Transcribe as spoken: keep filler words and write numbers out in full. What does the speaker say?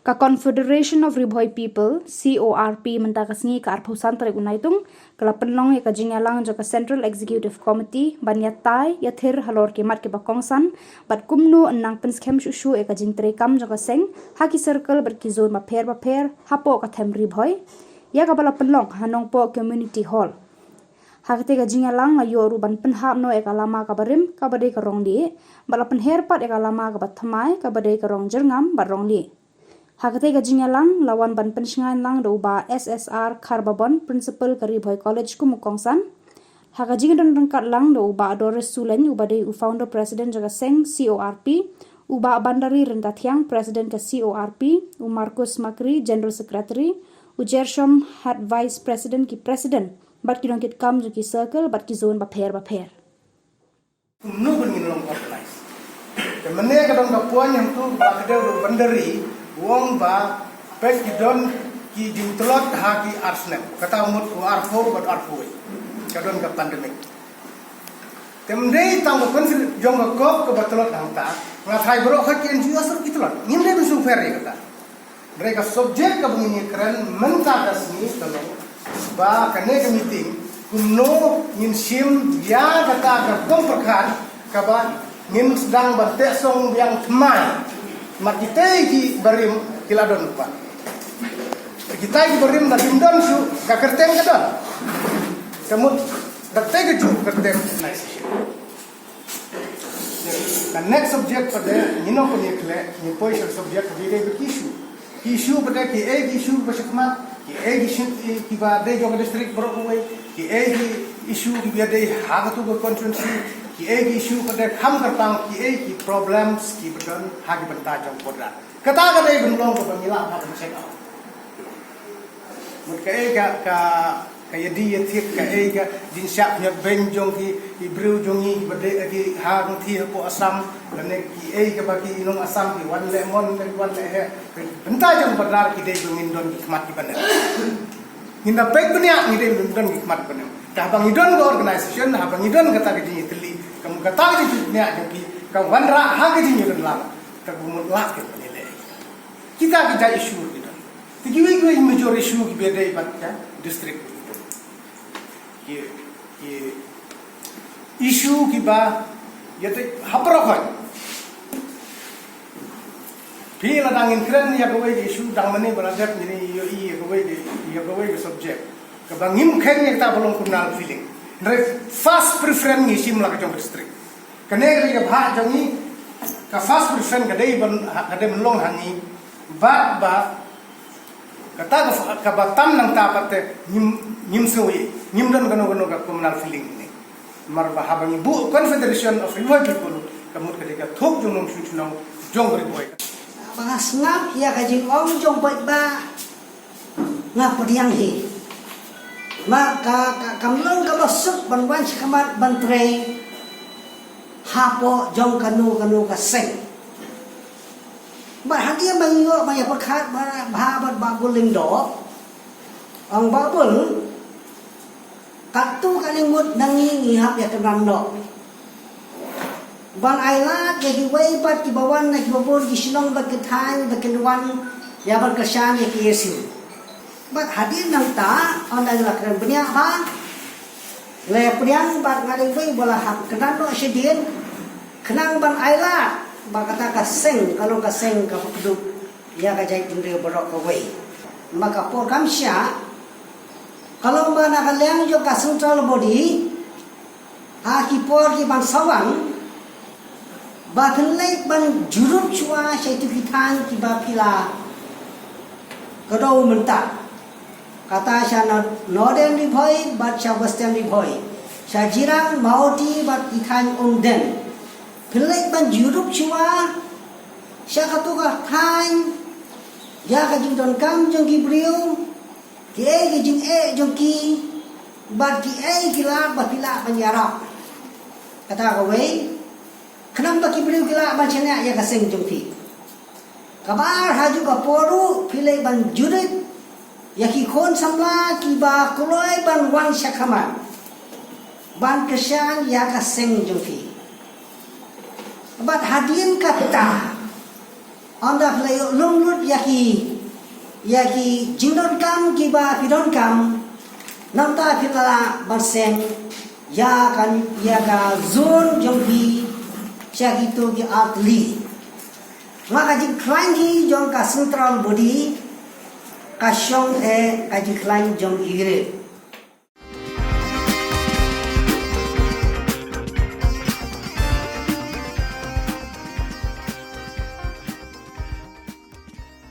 Ka Confederation of Ri Bhoi People, C O R P, mynta ka sngi ka arphew san tarik u Naitung, ka la pynlong ïa ka jingïalang jong ka Central Executive Committee, ban ïatai, ïathir halor ki mat kiba kongsan, bad kumno yn nang pynskhem shuh shuh ïa ka jingtrei kam jong ka seng, ha ki circle bad ki zone bapher bapher, hapoh ka them Ri Bhoi. Ïa kaba la pynlong, ha Nongpoh Community Hall. Ha katei ka jingïalang la ïoh ruh ban pynhap noh ïa ka lama kaba rim, kaba dei ka Rongli, bad la pynher pat ïa ka lama kaba thymmai, kaba dei ka Rongjyrngam bad Rongli. Ha katei ka jingïalang, la wan ban pynshngaiñ lang da u Bah S S R Kharbabon, Principal ka Ri Bhoi College kum u kongsan. Ha ka jingdon ryngkat lang da u Bah Doris Sulein, uba dei u Founder President jong ka seng C O R P, u Bah Bandari Ryntathiang, President ka C O R P, u Marcus Makri, General Secretary, u Jershom Hat, Vice President, ki President bad ki nongkitkam jong ki circle bad ki zone bapher bapher. Kumno ban ngin long organize? Te mynne ka don ka point hangtu ba ka dei u Bandari, u ong ba peit ki don ki jingtlot ha ki ar snem. Kata mut u arphew bad arphew wei, ka don ka pandemic. Te ym dei tang ka confidence jong ka kop kaba tlot hangta. Nga tharai baroh ki N G O ruh ki tlot. Ngim dei ban sngewpher ïa kata. Hynrei ka subject kaba ngin ïakren mynta ka sngi ka long ba kane ka meeting kumno ngin shim ïa kata ka rukom pyrkhat kaba ngin sdang ban teh song biang thymmai. Namar kitei ki barim ki la don pat. Kitei ki barim la kim don shuh, ka kyrteng ka don. Ka mut da katei kajuh ka kyrteng organization. Ka next subject pat de, ngi nang pynïakhleh, ngi poi sha subject kaba dei bad ki issue. Ki issue pat de, kiei ki issue ba shakhmat, kiei ki issue kiba dei jong ka district baroh kawei, kiei ki issue kiba dei ha katu ka constituency, kiei ki issue pat de kham kyrpang, kiei ki problems kiba don ha ki bynta jong ka border. Kata ka dei ban long kaba ngi lah ban check out. Mut kaei ka, ka, ka ïadie ïathied, kaei ka jingshah ñiot beiñ jong ki, ki briew jong ngi, ba dei ki ha rong thi hapoh Assam, lane kiei kaba ki nong Assam ki wan leh mon, ki wan leh heh. Bynta jong ka border ki dei ba ngin don ki khmat kiba neh. Ngin da peit bniah ngi dei ba ngin don ki khmat kiba neh. Te haba ngi don ka organization, haba ngi don kata ka jingïatylli, ka mut kata ka jingïatylli bniah jong ki, ka wanrah ha ka jingïadon lang, ka mut lah ki ban leh. Kita ki jait issue ki don. Te kiwei kiwei major issue kiba dei bad ka district. Ki, ki issue kiba ïa te ha baroh khoit. Phi la dang ngin kren ïa kawei ka issue dang mynne ba la dep ngin ïohi ïa kawei ka, ïa kawei ka subject. Kaba ngim kheiñ ïa kata ba long communal feeling. Hynrei first preference ngi shim la ka jong district. Kane ka dei ka bhah jong ngi, ka first preference ka dei ban, ka dei ban long ha ngi, bad ba, kata ka, kaba tam nangta pat te, ngim, ngim sngew ei, ngim don kano kano ka communal feeling ne. Namar ba haba ngi buh Confederation of Ri Bhoi People, ka mut ka dei ka thup jong nongshun shnong, jong Ri Bhoi. Ba nga sngap ïa ka jingong jong paidbah. Nga pdiang hi. Ma ka, ka, kam long kaba suk ban wan shakhmat ban trei hapoh jong kano kano ka seng. Bad hadien ba ngi ïoh ban ïa pyrkhat bha, bha bad Bah Bul Lyngdoh. Ong Bah Bul, katto katne ngut na ngi ngi hap ïa kynran noh. Ban ailad ïa kiwei pat kiba wan na kiba bun ki shnong bad ki thaiñ ba kin wan ïa ban kyrshan ïa ki A C. Bad hadien nangta, ynda ngi la kren bniah bha, la ïa pdiang bad nga dei uwei ba la hap kynran noh shadien, khnang ban ailad ba kata ka seng ka long ka seng kaba kdup ïa ka jaitbynriew baroh kawei. Ma ka por kam shah, ka long ba na ka liang jong ka central body, ha ki por ki ban sa wan, ba phin leit ban jurip shuwa sha kitu ki thaiñ kiba phi la kdew mynta. Kata sha Nor-, Northern Ri Bhoi bad sha Western Ri Bhoi, sha Jirang, Mawhati bad ki thaiñ Umden. Phin leit ban jurip shuwa sha katu ka thaiñ ïa ka jingdonkam jong ki briew, kiei ki jingeh jong ki, bad kiei ki lad ba phi lah ban ïarap. Kata kawei, khnang ba ki briew ki lah ban shaniah ïa ka seng jong phi. Kaba ar, ha kajuh ka por ruh phi leit ban jurip ïa ki khun samla kiba kloi ban wan shakhmat ban kyrshan ïa ka seng jong phi. Bad hadien kata, Ynda phi la ïoh lum lut ïa ki, ïa ki jingdonkam kiba phi donkam, nangta phi la lah ban seng ïa ka, ïa ka zone jong phi sha kito ki artylli. Nga ka jingkhlaiñ hi jong ka central body ka shong eh ka jingkhlaiñ jong i rit.